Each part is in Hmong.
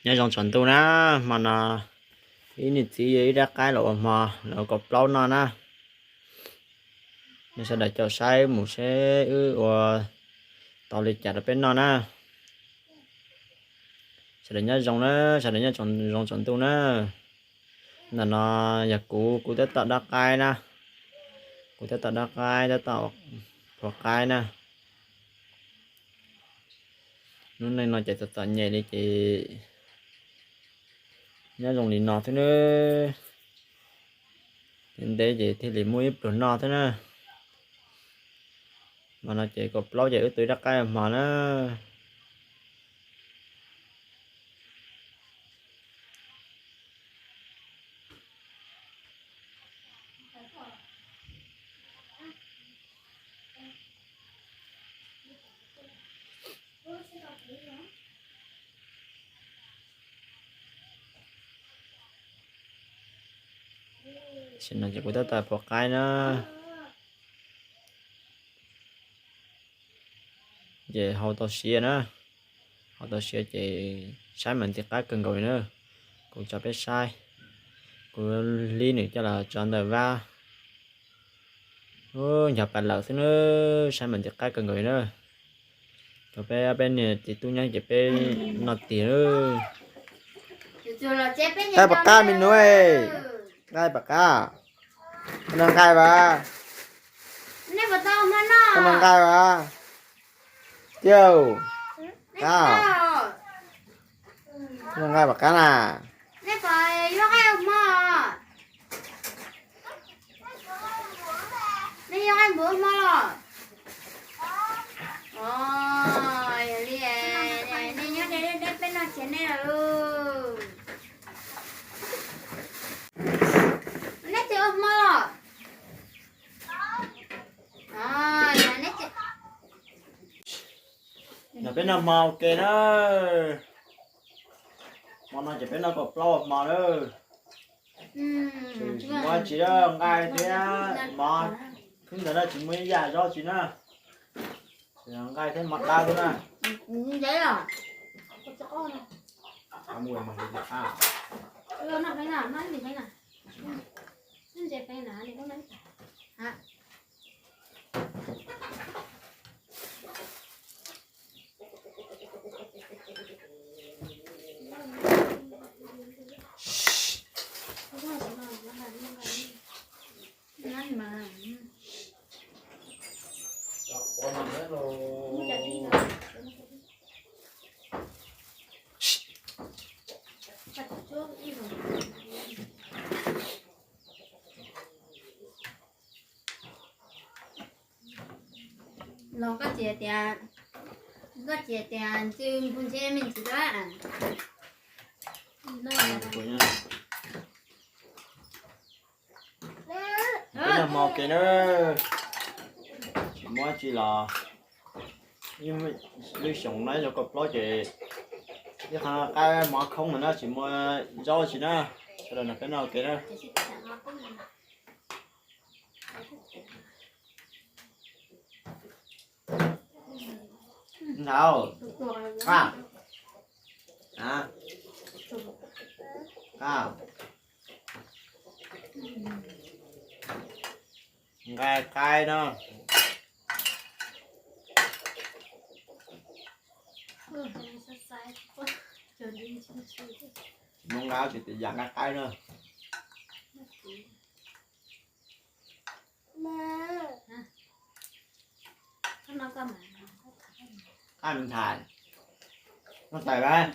Nyob zoo tsaus ntuj na, hmo no ib niam txiv ib rab qaib los ua hmo, los ua kaum plaub noj na. Nej sawv daws caum saib mus seb wb ua tau li cas rau peb noj na. Sawv daws nyob zoo na, sawv daws nyob zoo tsaus ntuj na. Ntawm no yog kuv, kuv tab tom dab qaib na. Kuv tab tom dab qaib, tab tom phua qaib na. Lub neej no ces txom txom nyem li ces nyob zoo li no xwb na. Ntev ntev ces thiaj li muaj ib pluag noj xwb na. Hmo no ces kaum plaub ces wb tua ib rab qaib hmo na. Tam sim no ces kuv tab tom phua qaib na. Ces hau tau siav na, hau tau siav ces saib mas ntxim qab kawg nkaus li na. Kuv tso peb saib, kuv hlib nws coj los tso ntawm vab. Ub, nchos pas lawm xwb na, saib mas ntxim qab kawg nkaus li na. Cov peb, peb niag txiv tub nyob ces peb noj tiag na. Nqaij pom qab me nus, nqaij pom qab. Koj noj nqaij vas? Koj noj nqaij vas? Tiag, qab. Koj noj nqaij pom qab na? Nej yuav nqaij npua hmo los? Yog li, nej nyob deb deb peb noj tsev nej los lauj. Nej tsis ua hmo los? Yog peb noj hmo ua ke na. Hmo no ces peb noj kaum plaub hmo na. Tsis muaj tsis, nqaij thiab mov, phib ntawd na tsis muaj ib yam zaub tsis na. Nqaij thiab mov dawb xwb na. Los koj txiv tias, koj txiv tias ntsw npu ntseb me ntsis dab. Peb noj hmo ua ke na, tsis muaj tsi los, lwm xyoo no yog kaum plaub ces ib qho qaib mov khoob no na tsis muaj zaub tsi na, sawv daws nrog peb noj ua ke na. Nthaud, qab, qab, nqaij qaib no. Tsis muaj nqaij tsis tias yam nqaij qaib na. Qab me ntxhais, noj tais vas.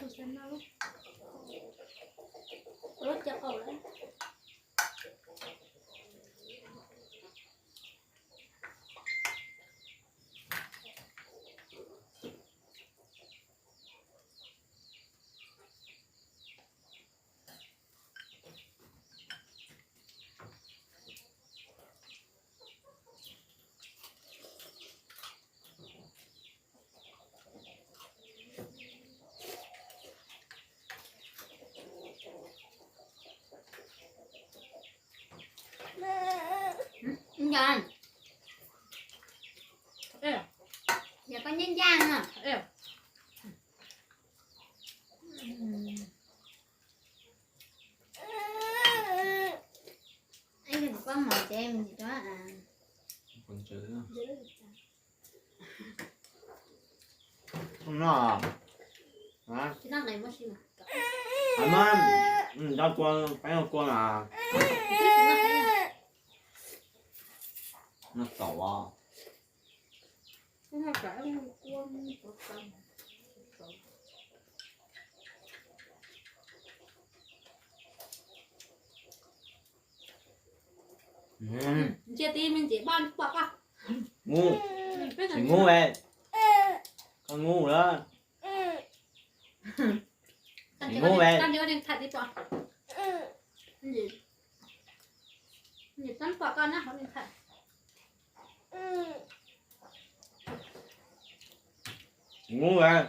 Yog koj ncaj ncaj no. Ces me ntsis rau. Tsis noj. Noj kua, peb noj kua mas. Noj tau. Ntsia ti me ntsis pom pom koj. Nub, tsis nub es, koj nub lawm. Tsis nub es. Ntsis pom koj na hauv ne. Nub es.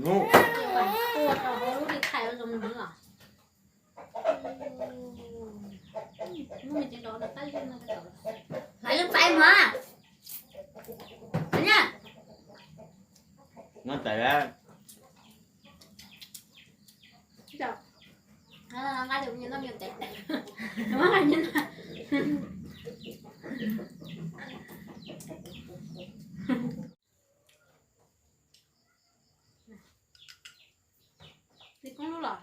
Nub. Tua rau hauv lub li thais ua zoo nws los. Muab me tsev nrov no qab yeej no. Hais yeej pais mas. Nya. Noj tais. Nqa tus me nyuam noj me nyuam tes. Li koob lub los.